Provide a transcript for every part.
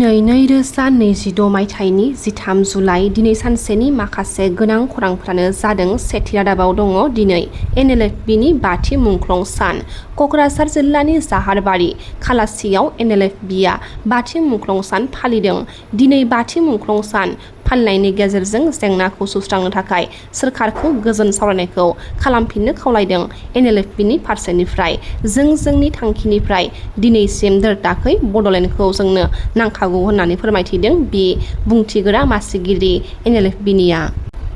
दिनै 2026 मायथाइनि 13 जुलाइ दिनै सानसेनि माखासे गोनां खौरांफ्रानो जादों। सेथि रादाबाव दङ दिनै NLFBनि 5थि मुंख्लं सान। क'क्राझार जिल्लानि जाहारबारि खालासियाव NLFBआ 5थि मुंख्लं सान फालिदों। दिनै 5थि मुंख्लं सान फालिनायनि गेजेरजों जेंनाखौ सुस्रांनो थाखाय सोरखारखौ गोजोन सावरायनायखौ खालामफिननो खावलायदों NLFBनि फारसेनिफ्राय। जों जोंनि थांखिनिफ्राय दिनैसिम दोरथाखै बड'लेण्डखौ जोंनो नांखागौ होननानै फोरमायथिदों बे बुंथिगोरा मासिगिरि NLFBनिया।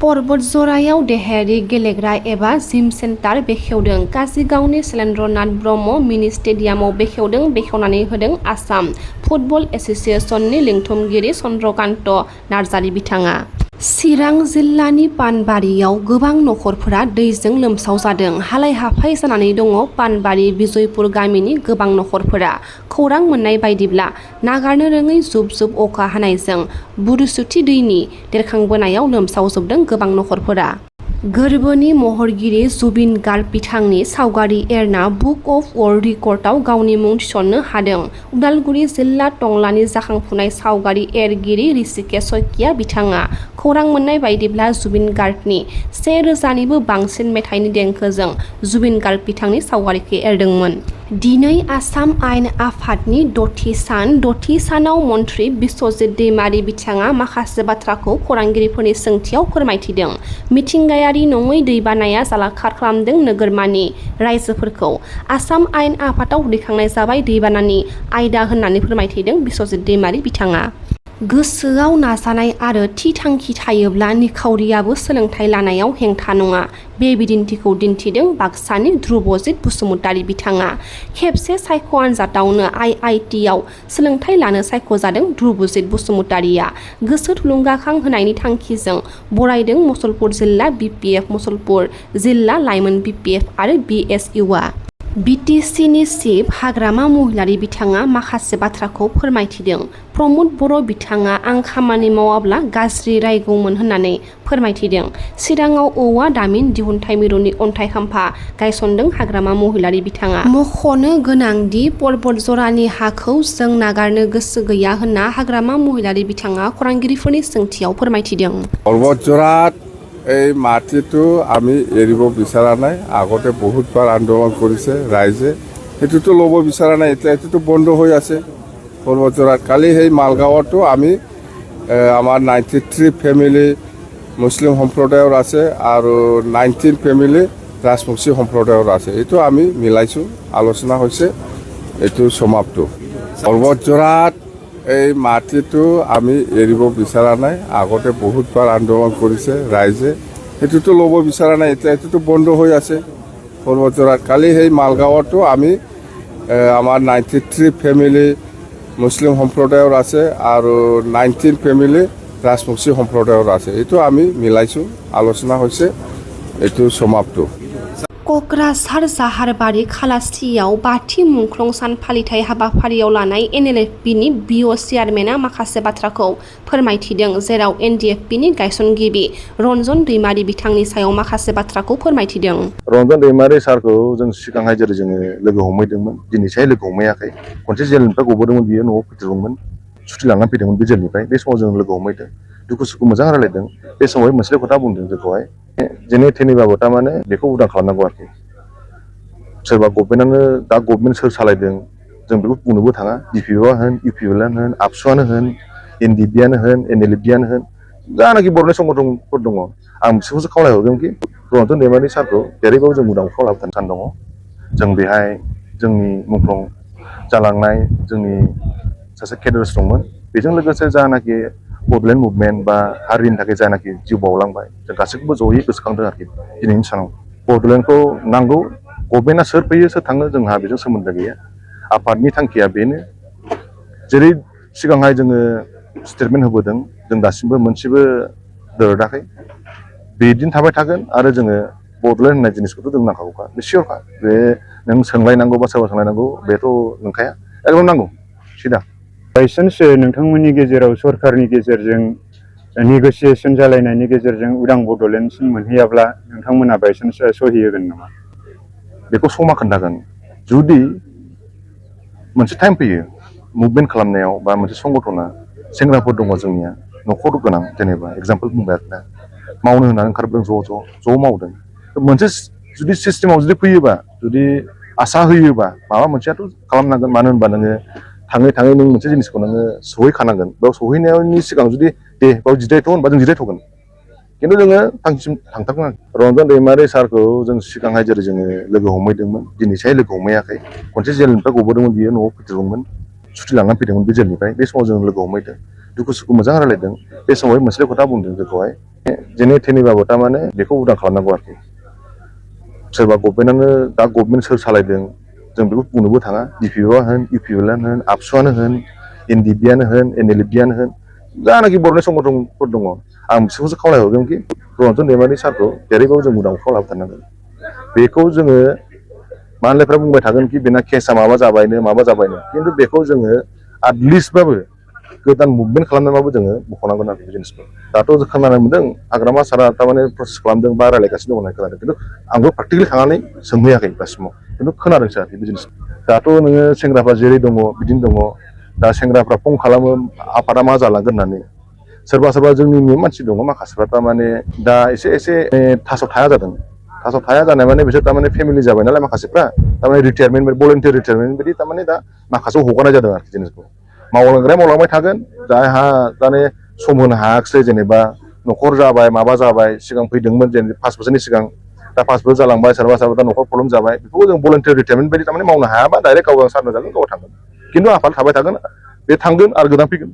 पर्बतजरायाव देहायारि गेलेग्रा एबा जिम सेन्टार बेखेवदों। काजिगावनि शैलेन्द्रनाथ ब्रह्म मिनि स्टेडियामाव बेखेवनानै होदों आसाम फुटबल एस'सिएशननि लिंथुमगिरि चन्द्रकान्त नार्जारि बिथाङा। चिरां जिल्लानि पानबारियाव गोबां नखरफोरा दैजों लोमसाव जादों। हालाय हाफाय जानानै दङ पानबारि बिजयपुर गामिनि गोबां नखरफोरा। खौरां मोननाय बायदिब्ला नागारनो रोङै जुब जुब अखा हानायजों बुरैसुथि दैनि देरखांबोनायाव लोमसावजोबदों गोबां नखरफोरा। गोरबोनि महरगिरि जुबिन गार्ग बिथांनि सावगारि एरना बुक अफ वर्ल्ड रेकर्डआव गावनि मुं थिसननो हादों। उदालगुरि जिल्ला टंलानि जाखांफुनाय सावगारि एरगिरि ऋषिकेश शइकिया बिथाङा। खौरां मोननाय बायदिब्ला जुबिन गार्गनि 1000निबो बांसिन मेथाइनि देंखोजों जुबिन गार्ग बिथांनि सावगारिखौ एरदोंमोन। दिनै आसाम आयेन आफादनि 6थि सान। 6थि सानाव मन्थ्रि बिस्वजित दैमारि बिथाङा माखासे बाथ्राखौ खौरांगिरिफोरनि सोंथियाव फोरमायथिदों। मिथिंगायारि नङै दैबानाया जालाखार खालामदों नोगोरमानि रायजोफोरखौ। आसाम आयेन आफादाव दैखांनाय जाबाय दैबानानि आयदा होननानै फोरमायथिदों बिस्वजित दैमारि बिथाङा। गोसोआव नाजानाय आरो थि थांखि थायोब्ला निखावरियाबो सोलोंथाइ लानायाव हेंथा नङा। बे बिदिन्थिखौ दिन्थिदों बाक्सानि ध्रुबजित बसुमतारि बिथाङा। खेबसे सायख' आनजादावनो IIT आव सोलोंथाइ लानो सायख'जादों ध्रुबजित बसुमतारिया। गोसो थुलुंगाखां होनायनि थांखिजों बरायदों मुसलपुर जिल्ला BPF मुसलपुर जिल्ला लाइमोन BPF आरो BSUआ। BTCनि चिफ हाग्रामा महिलारि बिथाङा माखासे बाथ्राखौ फोरमायथिदों। प्रमद बर' बिथाङा आं खामानि मावाब्ला गाज्रि रायगौमोन होननानै फोरमायथिदों। चिराङाव औवा दामिन दिहुनथाइ मिरुनि अन्थाइ खाम्फा गायसनदों हाग्रामा महिलारि बिथाङा। मख'नो गोनांदि पर्बतजरानि हाखौ जों नागारनो गोसो गैया होनना हाग्रामा महिलारि बिथाङा खौरांगिरिफोरनि सोंथियाव फोरमायथिदों। पर्बতজৰাত এই মাটিটো আমি এৰিব বিচৰা নাই। আগতে বহুতবাৰ আন্দোলন কৰিছে ৰাইজে, সেইটোতো ল'ব বিচৰা নাই। এতিয়া এইটোতো বন্ধ হৈ আছে पर्बतजरात। কালি সেই মালগাঁৱতো আমি আমাৰ 93 ফেমিলি মুছলিম সম্প্ৰদায়ৰ আছে আৰু 19 ফেমিলি ৰাজবংশী সম্প্ৰদায়ৰ আছে। এইটো আমি মিলাইছোঁ, আলোচনা হৈছে, এইটো সমাপ্ত। पर्बतজৰাত এই মাটিটো আমি এৰিব বিচৰা নাই। আগতে বহুতবাৰ আন্দোলন কৰিছে ৰাইজে, সেইটোতো ল'ব বিচৰা নাই। এতিয়া এইটোতো বন্ধ হৈ আছে पर्बतজৰাত। কালি সেই মালগাঁৱতো আমি আমাৰ 93 ফেমিলি মুছলিম সম্প্ৰদায়ৰ আছে আৰু 19 ফেমিলি ৰাজবংশী সম্প্ৰদায়ৰ আছে। এইটো আমি মিলাইছোঁ, আলোচনা হৈছে, এইটো সমাপ্ত। क'क्राझार जाहारबारि खालासियाव 5थि मुंख्लं सान फालिथाय हाबाफारियाव लानाय NLFBनि BO चेयारमेनआ माखासे बाथ्राखौ फोरमायथिदों, जेराव NDFBनि गायसनगिरि रन्जन दैमारि बिथांनि सायाव माखासे बाथ्राखौ फोरमायथिदों। रन्जन दैमारि सारखौ जों सिगांहाय जेरै जोङो लोगो हमहैदोंमोन, दिनैसाय लोगो हमहैयाखै। खनसे जेलनिफ्राय गबोदोंमोन, बियो न'आव फैदोंमोन, सुथि लानानै फैदोंमोन बे जेलनिफ्राय। बे समाव जों लोगो हमहैदों, दुखु सुखु मोजां रायलायदों। बे समावहाय मोनसे खोथा बुंदों जोंखौहाय, जेने थेनेबाबो थारमाने बेखौ उदां खालामनांगौ आरोखि। सोरबा गभर्नमेन्टआनो दा गभर्नमेन्ट सोर सालायदों जों बेखौ बुंनोबो थाङा। DPO होन, UPLआनो होन, आबसुआनो होन, NDBआनो होन, NLFBआनो होन, जानाखि बर'नि संगठनफोर दङ, आं बिसोरखौसो खावलायहरदोंखि रन्जन दैमारि सारखौ जेरैबाबो जों उदांखौ लाबोनो सान दङ। जों बेहाय जोंनि मुंख्लं जालांनाय जोंनि सासे केडार्स दंमोन, बेजों लोगोसे जानाखि बड'लेण्ड मुभमेन्ट बा हारिनि थाखाय जानाखि जिउ बावलांबाय, जों गासैखौबो जयै गोसोखांदों आरोखि दिनैनि सानाव। बड'लेण्डखौ नांगौ, गभर्नमेन्टआ सोर फैयो सोर थाङो जोंहा बेजों सोमोन्दो गैया। आफादनि थांखिया बेनो, जेरै सिगांहाय जोङो स्टेटमेन्ट होबोदों, जों दासिमबो मोनसेबो दोरदाखै। बिदिनो थाबाय थागोन आरो जोङो बड'लेण्ड होननाय जिनिसखौथ' जों नांखागौखा, बे सियरखा। बे नों सोंलायनांगौ बा सोरबा सोंलायनांगौ बेथ' नंखाया, एकदम नांगौ सिदा। बायसान्स नोंथांमोननि गेजेराव सरकारनि गेजेरजों नेगसिएसन जालायनायनि गेजेरजों उदां बड'लेण्डसिम मोनहैयाब्ला नोंथांमोना बायसान्स सहि होगोन नामा? बेखौ समा खोन्थागोन। जुदि मोनसे टाइम फैयो मुभमेन्ट खालामनायाव बा मोनसे संगठना सेंग्राफोर दङ जोंनिया न'खर गोनां जेनेबा एग्जाम्पल बुंबाय आरोना मावनो होननानै ओंखारबोदों ज' मावदों मोनसे जुदि सिस्टेमाव जुदि फैयोबा जुदि आसा होयोबा माबा मोनसेयाथ' खालामनांगोन मानो होनबा नोङो थाङै नों मोनसे जिनिसखौ नोङो सहैखानांगोन बेयाव सहैनायनि सिगां जुदि दे बेयाव जिरायथ' होनबा जों जिरायथ'गोन खिन्थु जोङो थांखिसिम थांथारगोन रन्जन दैमारि सारखौ जों सिगांहाय जेरै जोङो लोगो हमहैदोंमोन दिनैसाय लोगो हमहैयाखै खनसे जेलनिफ्राय गबोदोंमोन बियो न'आव फैदोंमोन सुथि लानानै फैदोंमोन बे जेलनिफ्राय बे समाव जों लोगो हमहैदों दुखु सुखु मोजां रायलायदों बे समावहाय मोनसे खोथा बुंदों जोंखौहाय जेने थेनेबाबो थारमाने बेखौ उदां खालामनांगौ आरोखि सोरबा गभर्नमेन्टआनो दा गभर्नमेन्ट सोर सालायदों जों बेखौ बुंनोबो थाङा डिपिअ होन इउपिअआनो होन आबसुआनो होन एनडिबिआनो होन एनएलएफडिआनो होन जानाखि बर'नि संगठनफोर दङ आं बिसोरखौसो खावलायहरगोन कि रन्जन दैमारि सारखौ जेरैबाबो जों उदां खालामना लाबोथारनांगोन बेखौ जोङो मालायफ्रा बुंबाय थागोन कि बेना केसा माबा जाबायनो खिन्थु बेखौ जोङो आटलिस्टबाबो गोदान मुभमेन्ट खालामनानैबाबो जोङो बख'नांगोन आरो बे जिनिसखौ दाथ' जों खोनानो मोनदों हाग्रामा सारा थारमाने प्रसेस खालामदों बा रायलायगासिनो दं होननाय खोनादों खिन्थु आंबो प्रेक्टिकेलि थांनानै सोंहैयाखै दासिमाव खिन्थु खोनादोंसो आरोखि बे जिनिस दाथ' नोङो सेंग्राफ्रा जेरै दङ बिदिनो दङ दा सेंग्राफ्रा फन खालामो आफादा मा जालांगोन होननानै सोरबा जोंनिनो मानसि दङ माखासेफ्रा थारमाने दा एसे थासआव थाया जादों थासआव थाया जानाय माने बिसोर थारमाने फेमिलि जाबाय नालाय माखासेफ्रा थारमाने रिटायारमेन्ट भलन्टियार रिटायारमेन्ट बायदि थारमाने दा माखासेयाव हगारनाय जादों आरोखि जिनिसखौ मावलांग्राया मावलांबाय थागोन जायहा दाने सम होनो हायाखिसै जेनेबा न'खर जाबाय माबा जाबाय सिगां फैदोंमोन जेनेबा 5 बोसोरनि सिगां दा 5 बोसोर जालांबाय सोरबा दा न'खर प्रब्लेम जाबाय बेखौ जों भलन्टियार रिटायारमेन्ट बायदि थारमाने मावनो हायाबा डाइरेक्ट गाव सारनो जागोन गाव थांगोन खिन्थु आफाद थाबाय थागोन बे थांगोन आरो गोदान फैगोन